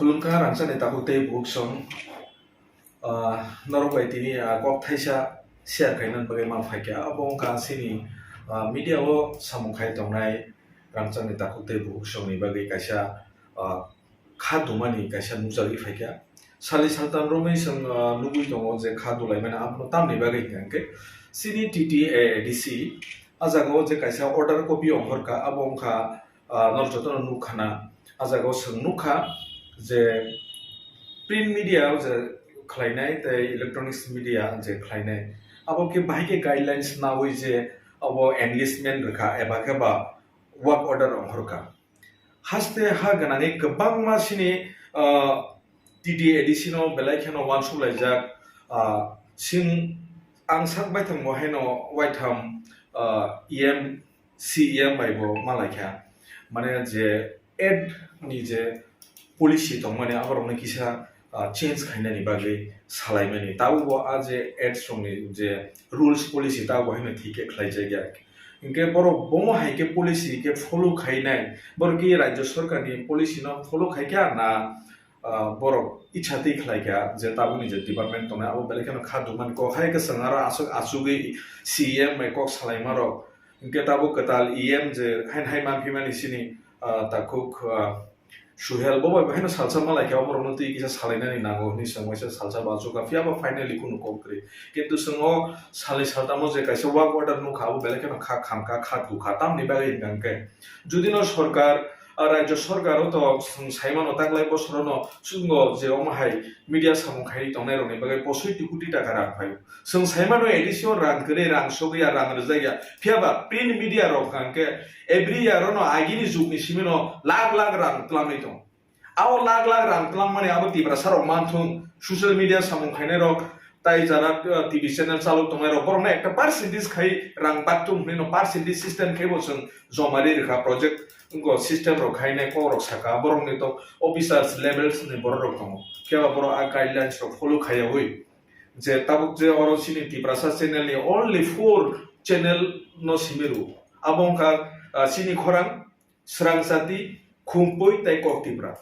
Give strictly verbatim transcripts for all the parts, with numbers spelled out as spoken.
Khulumkha rangchakni takhuk tei bukhuk song, ah, norok bai tini, ah, kok thaisa share khaina bagwi ma phaikha. Abo wngkha chini, ah, media o samung khai tongnai rangchakni takhuk tei bukhuk songni bagwi kaisa, ah, kha dumani kaisa nukjagwi phaikha. Sali saltam romwi chwng, ah, nugwi tongo je kha dulaimani, abono tamni bagwi hwnkha hwnkhe chini T T A A D C a jaga o je kaisa order copy ongkhorkha, abo wngkha, ah, norok jotono nukkhana. A jaga o chwng nukha je print media o je khlainai tei electronics media je khlainai, abo khe bahai khe guidelines naui je abo enlistment rwkha eba khe ba work order ongkhorkha. Haste ha gwnangwi kwbangma chini, ah, T T A D C no belai kheno uansuk laijak, ah, sing ang sak baithang bo haino waitham, ah, E M, C E M bai bo malaikha. Mane je ad ni je policy tongmani aborokno kisa, ah, change khainani bagwi salaimani. Tabukbo a je ads rokni je rules policy tabukbo haino thik khe khlaijakya. Hinkhe borok bomo hai khe policy khe follow khainai, borok ki rajya sarkarni policy no follow khaikha na, ah, borok ichha twi khlaikha je tabukni je department tongnai abo belai kheno kha dukmani kok hai khe chwng aro aswk achugwi C E M bai kok salaimarok. Hinkhe tabuk kwtal E M je haino hai manphimani chini, ah, takhuk, ah, Suhel bo bai haino salsa malaikha, oborokno twi kisa salainani nango hwnwi chwng waisa salsa bo achukha, phiya ba finally kunu kok kwrwi. Kintu chwng o salni saltamo je kaisa work order nukha, abo belai kheno kha khamkha, kha thukha, tamni bagwi hwnkha hwnkhe judino sorkar, ah, rajya sorkar o to chwng saimano taklai bosorono chwngno je omo hai media samung khaini tongnairokni bagwi posoi ti koti taka rang phaio. Chwng saimano A D C o rang kwrwi, rang sogwi ya, rang rwjak ya. Phiya ba print media rok hwnkha hwnkhe every year ono agini jugni simi no lakh lakh rang twlamwi tongo. Abo lakh lakh rang twlammani abo Tiprasa rok manthung, social media samung khainai rok, tai jara, uh, T V channel chalok tongnai rok, borokno ekta percentage khai rang baktung hwnwi no percentage system khai bo chwng joma ri rwkha project wngkha system rok khainai kok rok saka, borokni to officers levels ni borok rok tongo. Phiya ba borok a guidelines rok follow khaiyawi je tabuk je oro chini Tiprasa channel ni only four channel no simi rw. Abo wngkha, ah, chini khorang, Srang Chati, Khumpui tei Kok Tipra.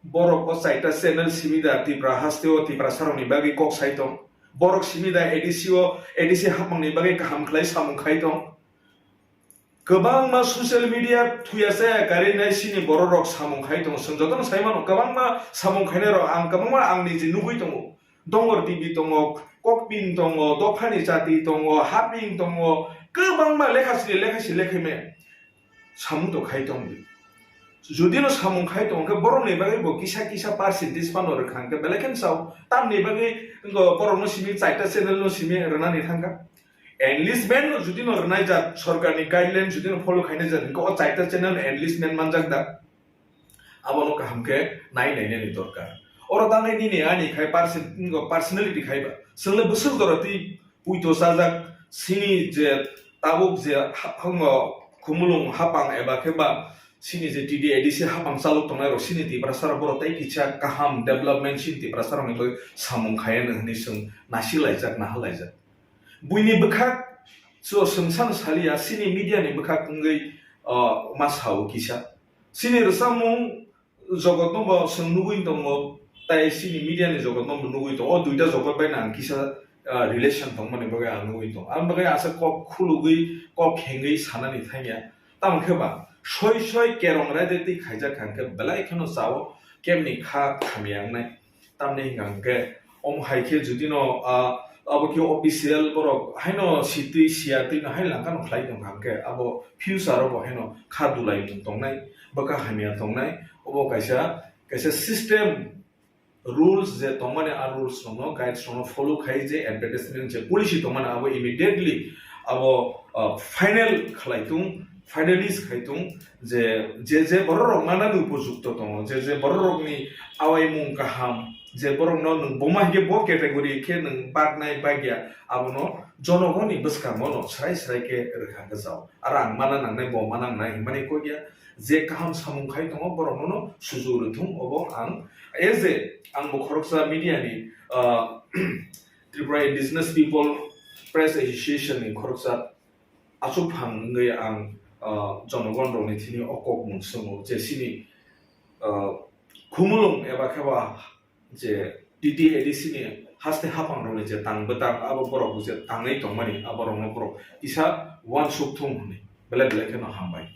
Borok o chaita channel simi da Tipra haste o Tiprasa rokni bagwi kok sai tong. Borok simi da A D C o, A D C hapmangni bagwi kaham khlai samung khai tong. Kwbangma social media thuya chaya karwi nai chini borok rok samung khai tongo. Chwng jotono sai mano, kwbangma samung khainai rok ang kwbangma ang niji nugwi tongo. Dongor T V tongo, Kokpin tongo, Dophani Chati tongo, Haping tongo, kwbangma lekha sini lekha si lekha me samung to khai tong di. Judino samung khai tong khe borokni bagwi bo kisa kisa percentage phano rwkha hwnkhe belai kheno sao. Tamni bagwi wngkha borokno simi chaita channel no simi rwnani thangkha. Enlistment no judino rwnai jat, sorkarni guideline judino follow khainai jat hwnkhe o chaita channel no enlistment manjak da. Abono kaham khe nai nainani dorkar. Oro tangnai nini ani khai perso-, personality khai ba. Chwngle bwswk jora twi puito chajak sini je tabuk je ha-, hango khumulung hapang eba khe ba sini je T D A D C hapang chalok tongnai rok sini Tiprasa rok borok tei kisa kaham development sini Tiprasa rokni bagwi samung khaiya hwnwi chwng nasi laijak, naha laijak. Buini bwkhak so chwng sano saliya, sini media ni bwkhak wngwi, uh, ma sao kisa. Sini rwchapmung jogotno bo chwng nugwi tongo, tai sini media ni jogotno bo nugwi tongo. O duita jogot bai nang kisa, ah, relation tongmani bagwi ang nugwi tongo. Ang bagwi asa kok khulugwi, kok khengwi sanani thangya. Tamo khe ba soi soi kerong raida twi khaijak kha hwnkhe belai kheno chao, kemni kha khamya wngnai. Tamni hwnkha hwnkhe omo hai khe judino, ah, abo khe official borok haino sitwi siya twino hai langkhano khlai tongkha hwnkhe abo future o bo haino kha dulai mung tongnai, bwkha hamya tongnai. Obo kaisa, kaisa system, rules je tongmani, a rules rokno, guides rokno follow khai je advertisement je policy tongmani abo immediately abo, ah, final khlai tung, finalize khai tung je, je, je borok rok manani upojukto tongo, je, je borok rokni awaimung kaham, je borokno nwng boma hinkhe bo category khe nwng baknai bakya, abono jonogoni bwskango no srai srai khe rwkha gajao. Aro ang mana nangnai, bo mana nangnai hinmani kok ya. Je kaham samung khai tongo, borok nono sujuk rwthung, obo ang as a, ang bo khoroksa media ni, ah, Tripura Indigenous People Press Association ni khoroksa achuk phang wngwi ang, ah, jonogon rokni thini o kok mung swngo je chini, ah, Phumulwng eba khe ba je T T A D C ni haste haphang rokni je tang bwtang abo borok je tangwi tongmani abo rokno borok kisa uansuk thung hwnwi belai belai kheno hambai.